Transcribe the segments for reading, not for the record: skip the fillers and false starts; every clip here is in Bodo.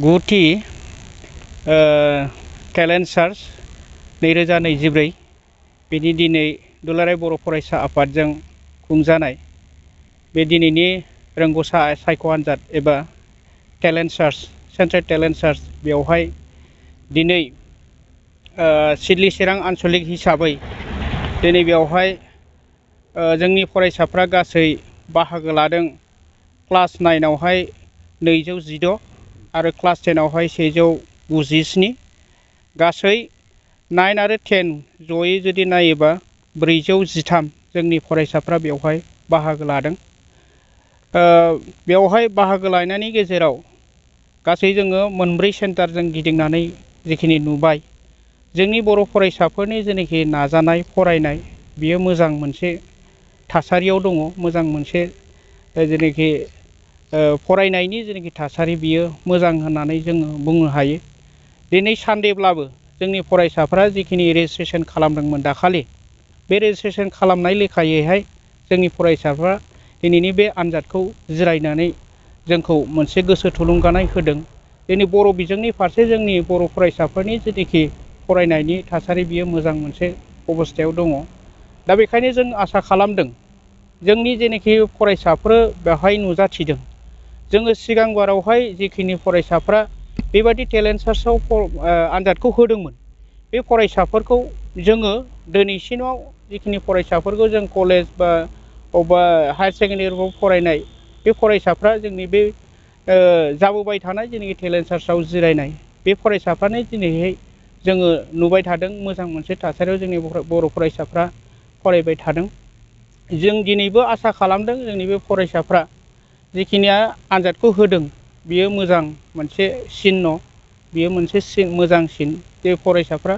गुथि टेलेन्ट सार्च 2024 बेनि दिनै दुलाराय बर' फरायसा आफादजों खुंजानाय बे दिनैनि रोंग'सा सायख' आनजाद एबा talent search central talent search बेवहाय दिनै सिडली चिरां आनसलिक हिसाबै दिनै बेवहाय जोंनि फरायसाफ्रा गासै बाहागो लादों। क्लास 9 आवहाय 216 आरो क्लास 10 आवहाय 197 गासै 9 आरो 10 जयै जुदि नायोबा 413 जोंनि फरायसाफ्रा बेवहाय बाहागो लादों। बेवहाय बाहागो लानायनि गेजेराव गासै जोङो मोनब्रै सेन्टारजों गिदिंनानै जिखिनि नुबाय जोंनि बर' फरायसाफोरनि जेनाखि नाजानाय फरायनाय बियो मोजां मोनसे थासारियाव दङ। मोजां मोनसे जेनाखि फरायनायनि जेनाखि थासारि बियो मोजां होननानै जोङो बुंनो हायो। दिनै सानदेब्लाबो जोंनि फरायसाफ्रा जिखिनि रेजिस्ट्रेसन खालामदोंमोन दाखालि बे रेजिस्ट्रेसन खालामनाय लेखायैहाय जोंनि फरायसाफ्रा दिनैनि बे आनजादखौ जिरायनानै जोंखौ मोनसे गोसो थुलुंगानाय होदों। दिनै बर' बिजोंनि फारसे जोंनि बर' फरायसाफोरनि जेनाखि फरायनायनि थासारि बियो मोजां मोनसे अबस्थायाव दङ। दा बेखायनो जों आसा खालामदों जोंनि जेनाखि फरायसाफोर बेवहाय नुजाथिदों जोङो सिगां बारावहाय जिखिनि फरायसाफ्रा बेबायदि टेलेन्ट सार्चआव आनजादखौ होदोंमोन बे फरायसाफोरखौ जोङो दिनैसिमाव जिखिनि फरायसाफोरखौ जों कलेज बा अबेबा हायार सेकेन्डारिफ्राव फरायनाय बे फरायसाफ्रा जोंनि बे जाबोबाय थानाय जेनाखि टेलेन्ट सार्चआव जिरायनाय बे फरायसाफ्रानो दिनैहाय जोङो नुबाय थादों मोजां मोनसे थासारियाव जोंनि बर' फरायसाफ्रा फरायबाय थादों। जों दिनैबो आसा खालामदों जोंनि बे फरायसाफ्रा जिखिनिया आनजादखौ होदों बियो मोजां मोनसे सिन्न बियो मोनसे मोजांसिन जे फरायसाफ्रा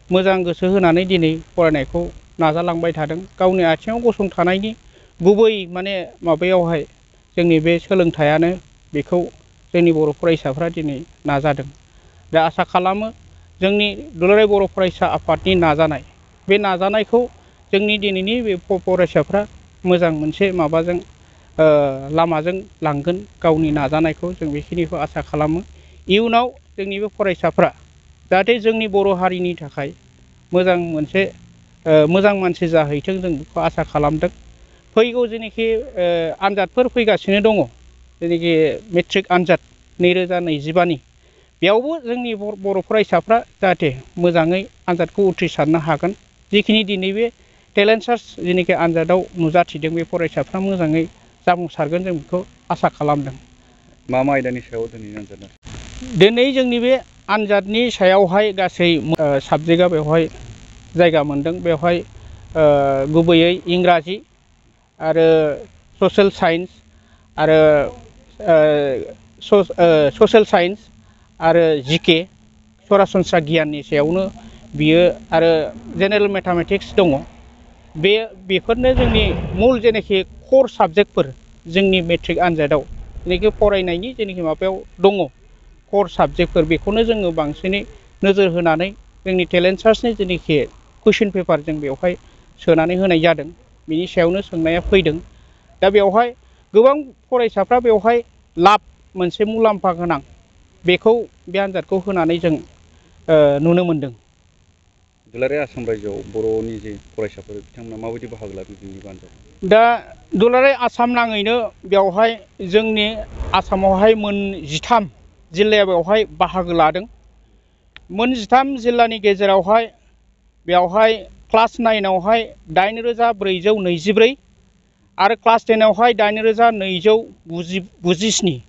मोजां गोसो होनानै दिनै फरायनायखौ नाजालांबाय थादों। गावनि आथिङाव गसंथानायनि गुबै माने माबायावहाय जोंनि बे सोलोंथाइयानो बेखौ जोंनि बर' फरायसाफ्रा दिनै नाजादों। दा आसा खालामो जोंनि दुलाराय बर' फरायसा आफादनि नाजानाय बे नाजानायखौ जोंनि दिनैनि बे फरायसाफ्रा मोजां मोनसे माबाजों लामाजों लांगोन गावनि नाजानायखौ जों बेखिनिखौ आसा खालामो। इयुनाव जोंनि बे फरायसाफ्रा जाहाथे जोंनि बर' हारिनि थाखाय मोजां मोनसे मोजां मानसि जाहैथों जों बेखौ आसा खालामदों। फैगौ जेनाखि आनजादफोर फैगासिनो दङ जेनाखि मेट्रिक आनजाद 2025 बेयावबो जोंनि बर' फरायसाफ्रा जाहाथे मोजाङै आनजादखौ उथ्रिसारनो हागोन। जिखिनि दिनै बे टेलेन्ट सार्च जेनाखि आनजादाव नुजाथिदों बे फरायसाफ्रा मोजाङै जाफुंसारगोन जों बेखौ आसा खालामदों। मा आयदानि सायाव दिनै आनजादा? दिनै जोंनि बे आनजादनि सायावहाय गासै साबजेक्टआ बेवहाय जायगा मोनदों। बेवहाय गुबैयै इंराजि आरो ससियेल साइन्स आरो ससियेल साइन्स आरो जिके सरासनस्रा गियाननि सायावनो बियो आरो जेनेरेल मेथामेटिक्स दङ। बेफोरनो जोंनि मुल जेनाखि कर साबजेक्टफोर जोंनि मेट्रिक आनजादाव जेनाखि फरायनायनि जेनाखि माबायाव दङ कर साबजेक्टफोर बेखौनो जोङो बांसिनै नोजोर होनानै जोंनि टेलेन्ट सार्चनि जेनाखि कुइसन पेपार जों बेवहाय सोनानै होनाय जादों। बिनि सायावनो सोंनाया फैदों। दा बेवहाय गोबां फरायसाफ्रा बेवहाय लाब मोनसे मुलाम्फा गोनां बेखौ बे आनजादखौ होनानै जों नुनो मोनदों। दुलाराय आसाम रायजोआव बर'नि जे फरायसाफोर बिथांमोना माबायदि बाहागो लादों दिनैनि आनजादाव? दा दुलाराय आसाम नाङैनो बेवहाय जोंनि आसामावहाय 13 जिल्लाया बेवहाय बाहागो लादों। 13 जिल्लानि गेजेरावहाय बेवहाय क्लास 9 आवहाय 8424 आरो क्लास 10 आवहाय 8297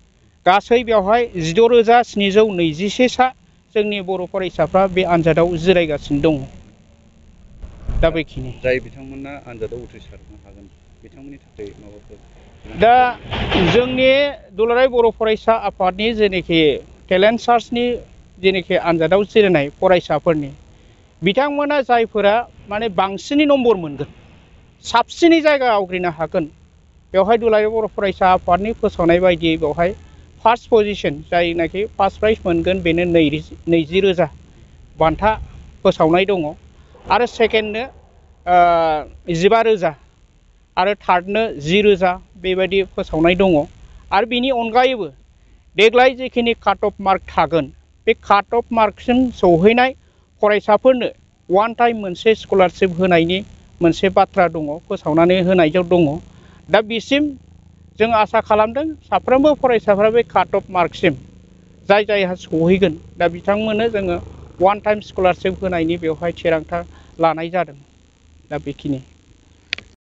गासै बेवहाय 16721 सा जोंनि बर' फरायसाफ्रा बे आनजादाव जिरायगासिनो दङ। दा बेखिनि जाय बिथांमोना आनजादाव उथ्रिसारनो हागोन बिथांमोननि थाखाय माबाफोर दा जोंनि दुलाराय बर' फरायसा आफादनि जेनाखि टेलेन्ट सार्चनि जेनाखि आनजादाव जिरायनाय फरायसाफोरनि बिथांमोना जायफोरा माने बांसिनै नम्बर मोनगोन साबसिनै जायगा आवग्रिनो हागोन बेवहाय दुलाराय बर' फरायसा आफादनि फोसावनाय बायदियै बेवहाय फार्स्ट पजिशन जायनाखि फार्स्ट प्राइज मोनगोन बेनो 20,000 बान्था फोसावनाय दङ आरो सेकेन्डनो 15,000 आरो थार्डनो 10,000 बेबायदि फोसावनाय दङ। आरो बिनि अनगायैबो देग्लाय जिखिनि काट अफ मार्क थागोन बे काट अफ मार्कसिम सौहैनाय फरायसाफोरनो वान टाइम मोनसे स्कलारशिप होनायनि मोनसे बाथ्रा दङ, फोसावनानै होनायजों दङ। दा बिसिम जों आसा खालामदों साफ्रोमबो फरायसाफ्रा बे काट अफ मार्कसिम जाय जायहा सौहैगोन दा बिथांमोननो जोङो वान टाइम स्कलारशिप होनायनि बेवहाय थिरांथा लानाय जादों। दा बेखिनि।